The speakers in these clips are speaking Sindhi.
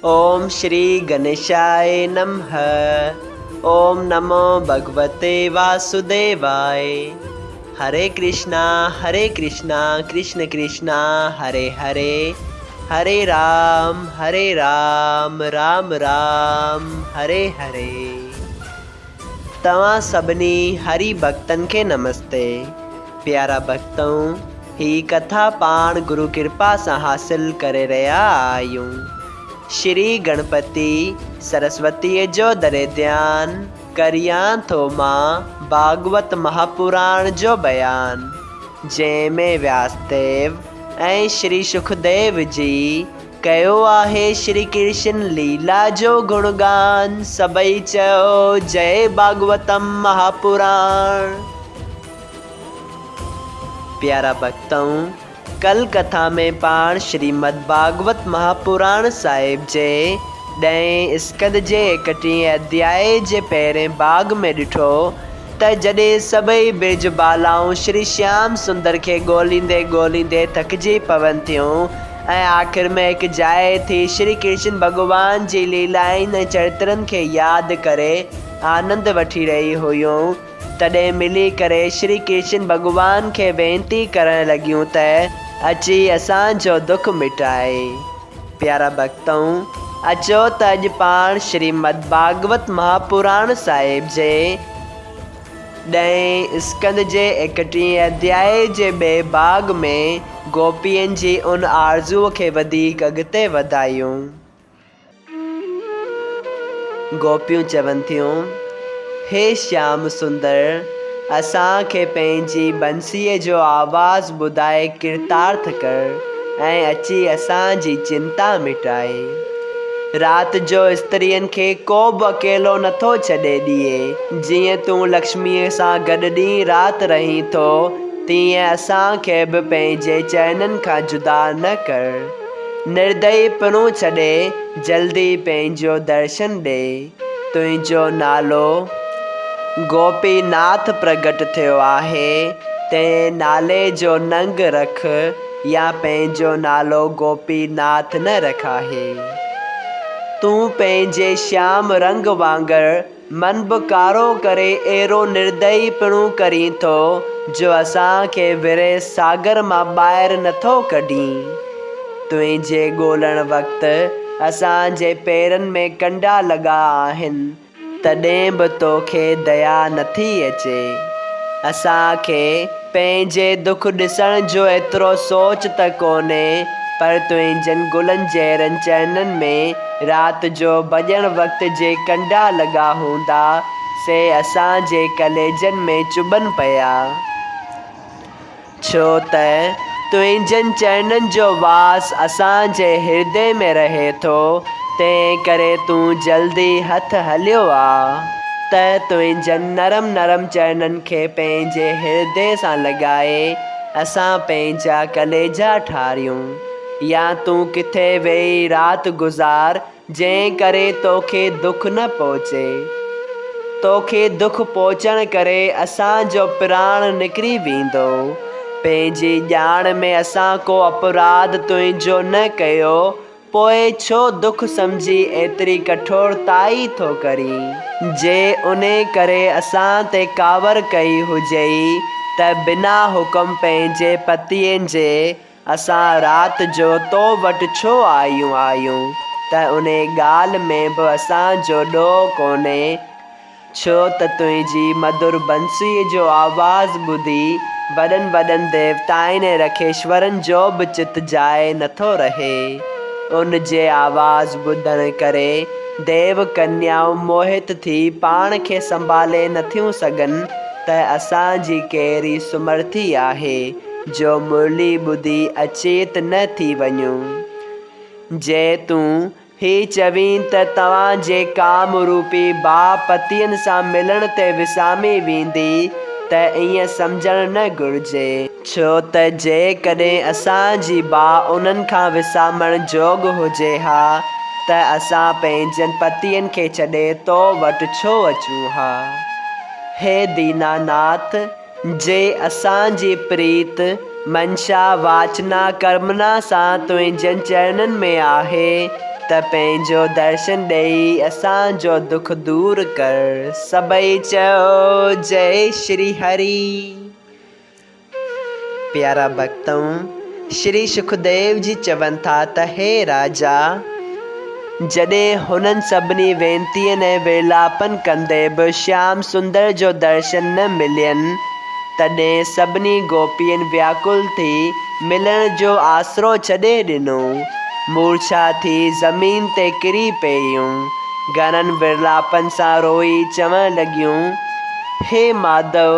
اوم شري گنيشاء نمھ اوم نمو ڀڳوتي واسوديواء هري ڪرشنا هري ڪرشنا ڪرشن ڪرشنا هري هري هري رام هري رام رام رام هري هري. توهان سڀني هري ڀڳتن کي نمستي. پيارا ڀڳتؤ هي ڪٿا پاڻ گرو ڪرپا سان حاصل ڪري رهيا آهيون. شري گڻپتي سرسوتيء جو دري ڌيان ڪريان ٿو مان ڀاڳوت مهاپراڻ جو بيان، جنهن ۾ وياسديو ۽ شري شڪديو جي ڪيو آهي شري ڪرشن ليلا جو گڻگان، سڀئي چئو جئي ڀاڳوتم مهاپراڻ. پيارا ڀڳتؤ! ڪل ڪٿا ۾ پاڻ شريمد ڀاڳوت مهاپراڻ صاحب جي ڏهين اسڪند جي ايڪٽيهين اڌيائي جي پهرين ڀاڳ ۾ ڏٺو ته جڏهن سڀئي برج بالائون شري شيام سندر کي ڳوليندي ڳوليندي ٿڪجي پون ٿيون ۽ آخر ۾ هڪ جاء ٿي شري ڪرشن ڀڳوان جي ليلائن ۽ چرترن کي ياد ڪري آنند وٺي رهي هيون تڏهن ملي ڪري شري ڪرشن ڀڳوان کي وينتي ڪرڻ لڳيون ته اچي اسان جو دک مٽائي. پيارا ڀڳتؤ! اچو ته اڄ پاڻ شريمد ڀاڳوت مهاپراڻ صاحب جي ڏهين اسڪند جي ايڪٽيهين اڌيائي جي ٻئي ڀاڳ ۾ گوپين جي ان آرزوء کي وڌيڪ اڳتي وڌايون. گوپيون چون ٿيون، هي شيام سندر! اسان کي پنهنجي بنسيء جو آواز ٻڌائي ڪرتارٿ ڪر ۽ اچي اسان جي چنتا مٽائي. رات جو استرين کي ڪو به اڪيلو نٿو ڇڏي ڏئي. جيئن تون لڪشميء سان گڏ ڏينهن رات رهين ٿو، تيئن اسان کي به پنهنجي چرنن کان جدا نه ڪر. نردئي پڻو ڇڏي جلدي پنهنجو درشن ڏي. تنهنجو نالو گوپي ناٿ پرگٽ ٿيو آهي، تنهن نالي جو ننگ رک يا پنهنجو نالو گوپي ناٿ نه رکاهي. تون پنهنجي شيام رنگ وانگر من به ڪارو ڪري اهڙو نردئي پڻو ڪرين ٿو جو اسان کي ورهيه ساگر مان ٻاهر نٿو ڪڍين. تنهنجي ڳولڻ وقت اسان جي پيرن ۾ ڪنڊا لڳا آهن، تڏهن به توکي ديا نٿي اچي. اسان کي پنهنجي دک ڏسڻ جو ايترو سوچ ته ڪونهي، پر تنهنجن گلن جهڙن چرنن ۾ رات جو ڀڄڻ وقت جي ڪنڊا لڳا هوندا، سي اسان جي ڪليجن ۾ چڀن پيا. ڇو ته تنهنجن چرنن جو واس اسان جي هردي ۾ رهي ٿو، تنهن ڪري تون جلدي هٿ هليو آ، ته تنهنجن نرم نرم چرنن کي پنهنجي هردي سان لڳائي اسان پنهنجا ڪليجا ٺاريون. يا تون ڪٿي ويهي رات گذار، جنهن ڪري توکي دک نه پهچي. توکي دک پهچڻ ڪري اسان جو پراڻ نڪري ويندو. پنهنجي ڄاڻ ۾ اسان ڪو اپراڌ تنهنجو نه ڪيو، پوء ڇو دک سمجهي ايتري ڪٺورتائي ٿو ڪرين؟ جي انهي ڪري اسان تي ڪاوڙ ڪئي هجئي ته بنا حڪم پنهنجي پتين جي اسان رات جو تو وٽ ڇو آيون آهيون ته انهي ڳالهه ۾ به اسان جو ڏوهه ڪونهي، ڇو ته تنهنجي مڌر بنسيء جو آواز ٻڌي وڏن وڏن ديوتائن ۽ رکيشورن جو به چت جاء نٿو رهي. ان جي آواز ٻڌڻ ڪري ديو ڪنيائون موهت ٿي پاڻ کي سنڀالي نٿيون سگهن ته اسان جي ڪهڙي سمرٿي آهي جو مرلي ٻڌي اچيت نه ٿي وڃون. جي تون هي چوين ته توهان جي ڪام روپي باهه پتين سان ملڻ تي وسامي ويندي ته ائين سمجهڻ نه گهرجي. ڇو ته جيڪڏهن اسان جي باهه انهن کان وسامڻ جوڳ هجي ها ته اسان پنهنجن پتين کي ڇڏي تو وٽ ڇو اچون ها. هي ديناناٿ! جي اسان جي پريت، منشا، واچنا، ڪرمنا سان تنهنجن چرنن ۾ آهي، ته پنهنجو درشن ڏيئي اسان جو دک دور ڪر. سڀئي چئو جئي شري هري. پيارا ڀڳتؤ! شري شڪديو جي چون ٿا ته هي راجا! جڏهن هنن سڀني وينتين ۽ ويلاپن ڪندي به شيام سندر جو درشن نه ملين، تڏهن سڀني گوپين وياڪل ٿي ملڻ جو آسرو ڇڏي ڏنو. مورڇا ٿي زمين تي ڪري پيون. گهڻن ورلاپن سان روئي چوڻ لڳيون، هي ماڌو!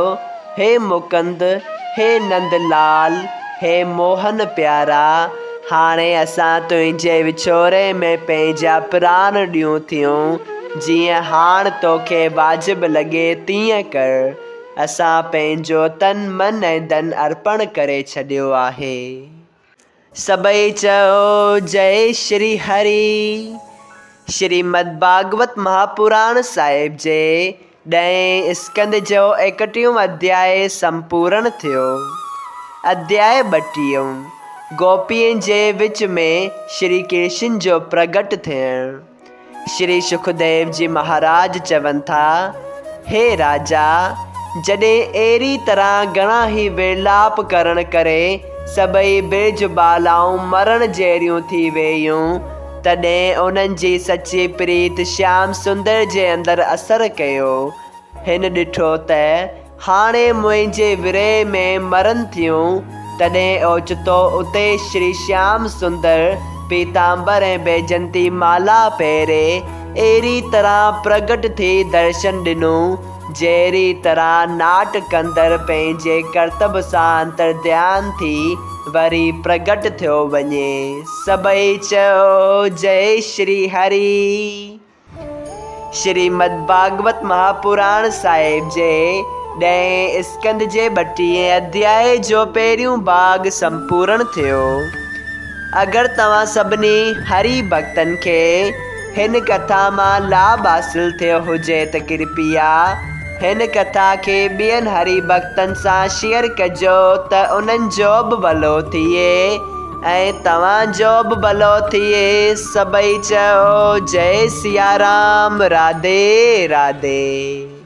هي مڪند، هي نند لال، هي موهن پيارا، هاڻي اسان تنهنجي وڇوڙي ۾ پنهنجا پراڻ ڏيون ٿيون، جيئن هاڻ توکي واجب لڳي تيئن ڪر. اسان پنهنجو تن، من ۽ ڌن ارپڻ ڪري ڇڏيو آهي. سڀئي چئو جئي شري هري. شريمد ڀاڳوت مهاپراڻ صاحب جي ڏهين اسڪنڌ جو ايڪٽيهون اڌياء سمپورڻ ٿيو. اڌياء ٻٽيهون، گوپين جي وچ ۾ شري ڪرشن جو پرگٽ ٿيڻ. شري شڪديو جي مهاراج چون ٿا، هي راجا! جڏهن اهڙي طرح گهڻا ئي ويرلاپ ڪرڻ ڪري سڀئي برج بالائون مرڻ جهڙيون ٿي ويون، تڏهن انهن جي سچي پريت شيام سندر جي اندر اثر ڪيو. هن ڏٺو ته هاڻي منهنجي ورهه ۾ مرن ٿيون، تڏهن اوچتو اتي شري شيام سندر پيتامبر ۽ بيجنتي مالا پهري اهڙي طرح پرگٽ ٿي درشن ڏنو، جهڙي طرح not ڪندڙ پنهنجي ڪرتب سان انترڌيان ٿي وري پرگٽ ٿيو وڃي. سڀئي چئو جئي شري هري. شريمد ڀاڳوت مهاپراڻ صاحب جي ڏهين اسڪنڌ جي ٻٽيهين اڌيائي جو پهريون ڀاڳ سمپورڻ ٿيو. اگر توهان سڀني هري ڀڳتن کي هن ڪٿا مان لاڀ حاصل ٿيو هجي ته ڪرپيا هن ڪٿا کي ٻين هري ڀڳتن سان شيئر ڪجو ته انهن جو به ڀلو ٿئي. ۽ توهان جو به ڀلو ٿئي سڀئي چئو جئي سيارام راڌي راڌي.